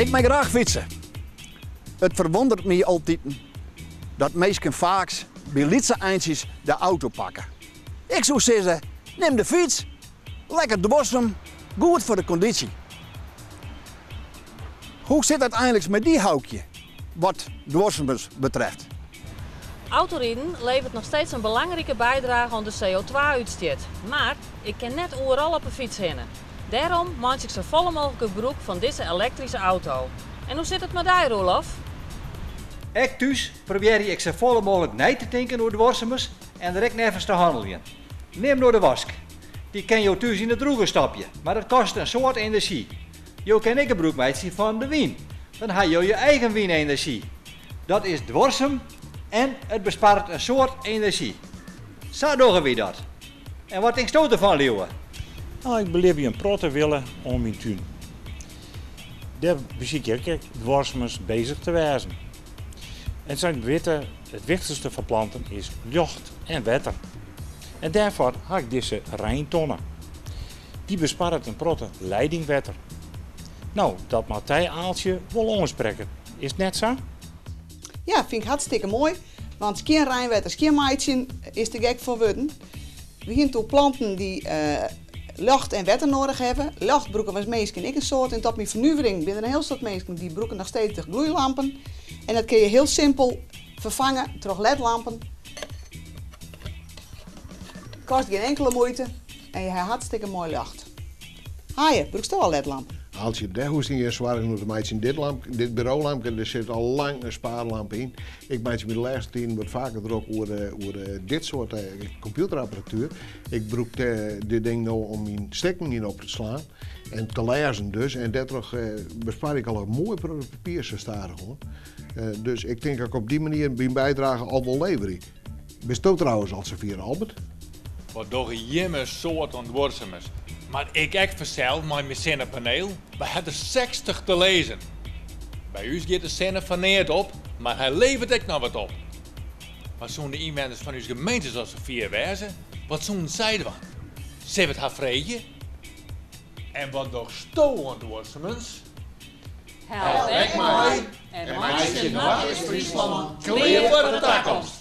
Ik mei graach fytse. It ferwûnderet my altiten dat minsken faaks by lytse eintsjes de auto pakke. Ik soe sizze, nim de fyts. Lekker duorsum, goed foar de kondysje. Hoe sit dat einliks mei dy Houkje, wat duorsumens betreft? Autoriden levert noch steeds in belangrike bydrage oan de CO2-útstjit. Mar ik kin net oeral op 'e fyts hinne. Dêrom meitsje ik safolle mooglik gebrûk fan dizze elektryske auto. En hoe sit it mei dy, Roelof? Ek thús probearje ik safolle mooglik nei te tinken oer duorsumens en der ek neffens te hanneljen. Nim no de wask. Dy kin jo thús yn de drûger stopje, mar dat kostet in soad enerzjy. Jo kinne ek gebrûk meitsje fan de wyn. Dan ha jo je eigen wynenerzjy. Dat is duorsum en it besparret in soad enerzjy. Sa dogge wy dat. En wat tinksto derfan, Liuwe? No, ik belibje in protte wille oan myn tún. Dêr besykje ik ek duorsumens beuzich te wêzen. En sa't ik witte, it wichtichste foar planten is ljocht en wetter. En dêrfoar ha ik dizze reintonne. Dy besparret in protte leidingwetter. No, dat moat dy Aaltsje wol oansprekke, is it net sa? Ja, fyn ik hartstikke moai. Want skjin reinwetter skjin meitsjen is te gek foar wurden. We hiene toen planten dy't ljocht en wetter nedich hawwe. Ljocht brûke wy as minsken ek in soad. En tot myn fernuvering binne der in hiel soad minsken dy't brûke noch steeds de gloeilampen. En dat kinne je hiel simpel ferfange troch ledlampen. Kost gjin inkele muoite en je ha hartstikke moai ljocht. Haaie, brûksto al ledlampen? Aaltsje, dêr hoechst dy gjin soargen oer te meitsjen. Dit lamp, dit burolampke, der sit al lang in spaarlamp yn. Ik meitsje my de lêste tiden wat faker drok oer, oer dit soart kompjûterapparatuer. Ik brûk dit ding no om myn stikken yn op te slaan en te lêzen dus. En dêrtroch besparje ik al in moai protte papier sa stadichoan. Dus ik tink dat ik op dy manier myn bydrage al wol leverje. Bisto trouwens al safier, Albert? Wat dogge jimme in soad oan duorsumens. Mar ik ek fansels mei myn sinnepanel. Wy ha der 60 te lizzen. By ús giet de sinne foar neat op, mar hy leveret ek noch wat op. Wat soene de ynwenners fan ús gemeente al safier wêze? Wat soene sy dwaan? Sille we it har freegje? En wat dochsto oan duorsumens? Help ek mei en meitsje Noardeast-Fryslân klear foar de takomst!